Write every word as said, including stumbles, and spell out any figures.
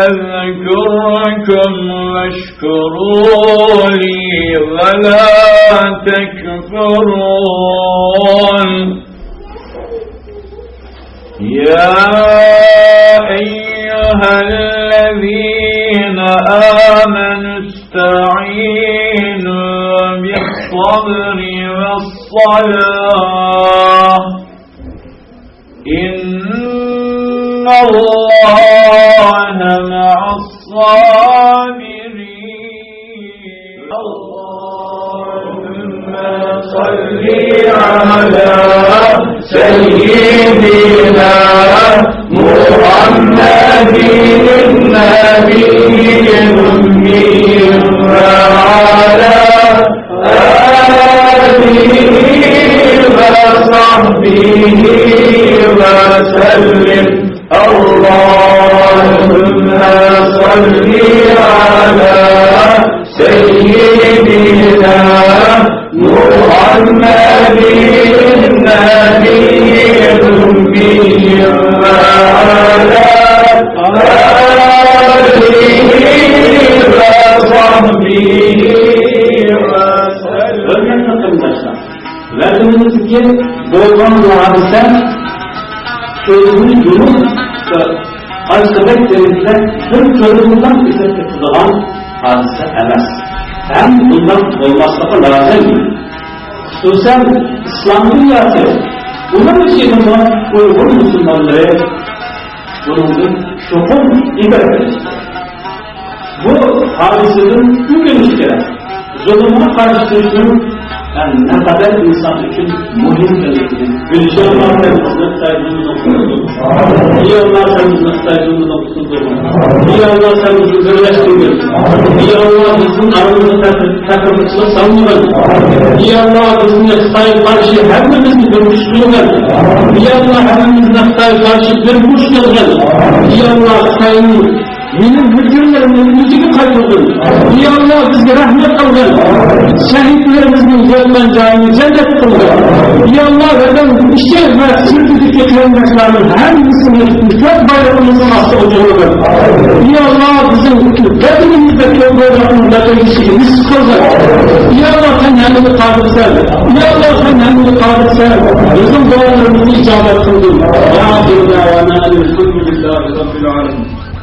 أذكركم واشكروا لي ولا تكفرون. يا أيها الذين آمنوا استعينوا بالصبر والصلاة، إن الله مع الصابرين. اللهم صل على سيدنا محمد النبي الأمي وعلى آله وصحبه وسلم. اللهم صل على سيدنا محمد النبي الأمي وعلى آله وصحبه وسلم. ۋەتىنىمىزدىكى بولغان بۇ ھادىسە كۆزنى يۇمۇپ، ئاچقۇدەك دېرىزىدە بىر كۆزدىن ئېسىپ كېتىدىغان ھادىسە ئەمەس. ھەم بۇنداق بولماسلىقى لازىم. خۇسۇسەن ئىسلام دۇنياسى، ئۇنىڭ ئىچىدىمۇ ئۇيغۇر مۇسۇلمانلىرى بۇنىڭدىن چوقۇم ئىبرەت ئېلىش كېرەك. بۇ ھادىسىدىن ئۆگىنىش كېرەك. زۇلۇمغا قارشى تۇرۇشنىڭ نەقەدەر ئىنسان ئۈچۈن مۇھىم ئىكەنلىكىنى بىلىش. يا ئاللا، سەن بىزنى خىتاي زۇلمىدىن قۇتقۇزغىن. يا ئاللا، سەن بىزنى خىتاي زۇلمىدىن قۇتقۇزغىن. يا ئاللا، سەن بىزنى بىرلەشتۈرگىن. يا ئاللا، بىزنىڭ ئارىمىزدا تەپرىقىچىلىك سالمىغىن. يا ئاللا، بىزنى خىتايغا قارشى ھەممىمىزنى بىر كۈچ قىلغىن. يا ئاللا، ھەممىمىزنى خىتايغا قارشى بىر كۈچ قىلغىن. يا ئاللا، خىتاينىڭ مېنىڭ ھۆكۈملىرىمنى ئۆزىگە قايتۇرغىن. يا ئاللا، بىزگە رەھمەت قىلغىن. شەھىدلىرىمىزنىڭ ياتقان جايىنى جەننەت قىلغىن. يا ئاللا، ۋەتەن ئىچى ۋە سىرتىدىكى قېرىنداشلارنىڭ ھەممىسىنى كۆك بايرىقىمىزنىڭ ئاستىغا جۇغلىغىن. يا ئاللا، بىزنىڭ ۋەتىنىمىزدە كۆك بايرىقنىڭ لەپىلدىشىگە نېسىپ قىلغىن. يا ئاللا، سەن ھەممىگە قادىرسەن. يا ئاللا، سەن ھەممىگە قادىرسەن. بىزنىڭ دۇئالىرىمىزنى ئىجابەت قىلغىن. وآخر دعوانا أن الحمد لله رب العالمين.